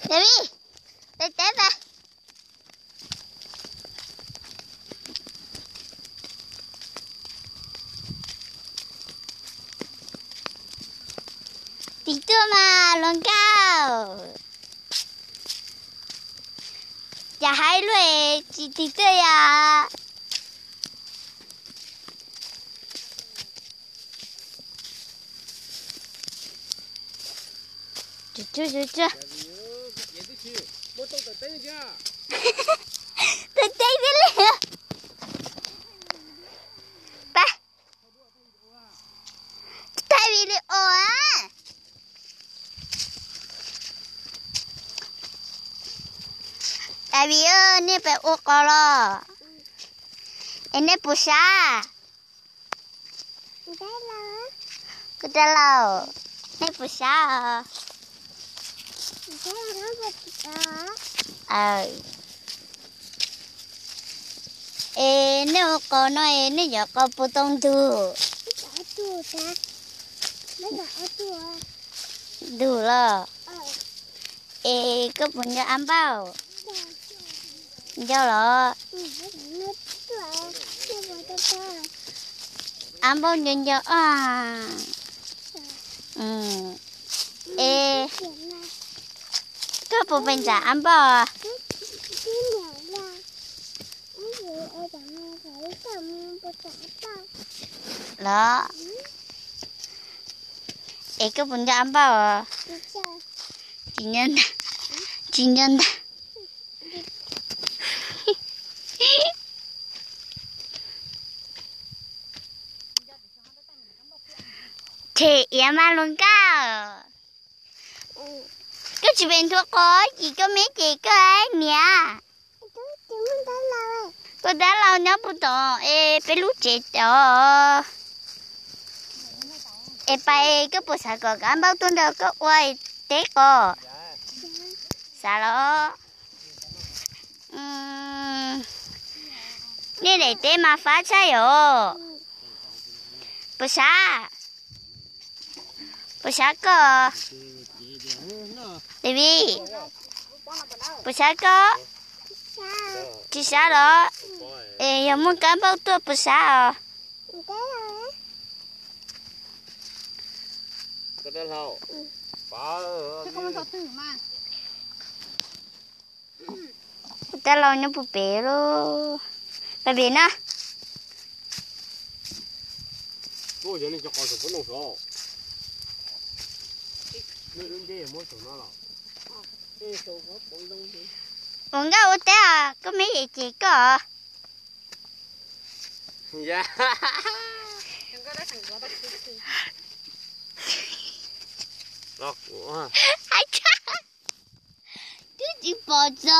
David, teb teb pab. Tig tuaj mas hluas nkauj. Cas haib luaj tsis tig tuaj yom? Tsuag tsuag tsuag tsuag. Tawm teb thiab li. Pab, thaij video a. David, nej pais ua qos los? Es nej puas sab? Kuv dab laug, nej puas sab os? Es nej ua qos no es nej yuav qos puas tau ntug? Ntug los? Es koj puas nco ab npauj? Nco los? Ab npauj nco nco os. Es koj puas pe ntsam ab npauj los? Es koj puas nco ab npauj os? Tsis nco ntag, tsis nco ntag. Them iav mas hluas nkauj. Koj tsis pem nthuav qos ces koj me ces koj niam. Koj dab laug nyob puag tom es peb lub tsev tod. Es pais koj puas xav kom ab npauj tuaj nrog koj ua teb qos? Xav los? Nej daim teb mas fab tshaj yom. Puas sab? Puas sab koj? David, puas sab koj? Tsis sab los? Es yog muaj kab npauj tuaj puas sab os? Dab laug nyob puag pem lauj. Pab pem na. Ua nkauj ua teb os, koj me ces ces koj. Twb tsis pom tso.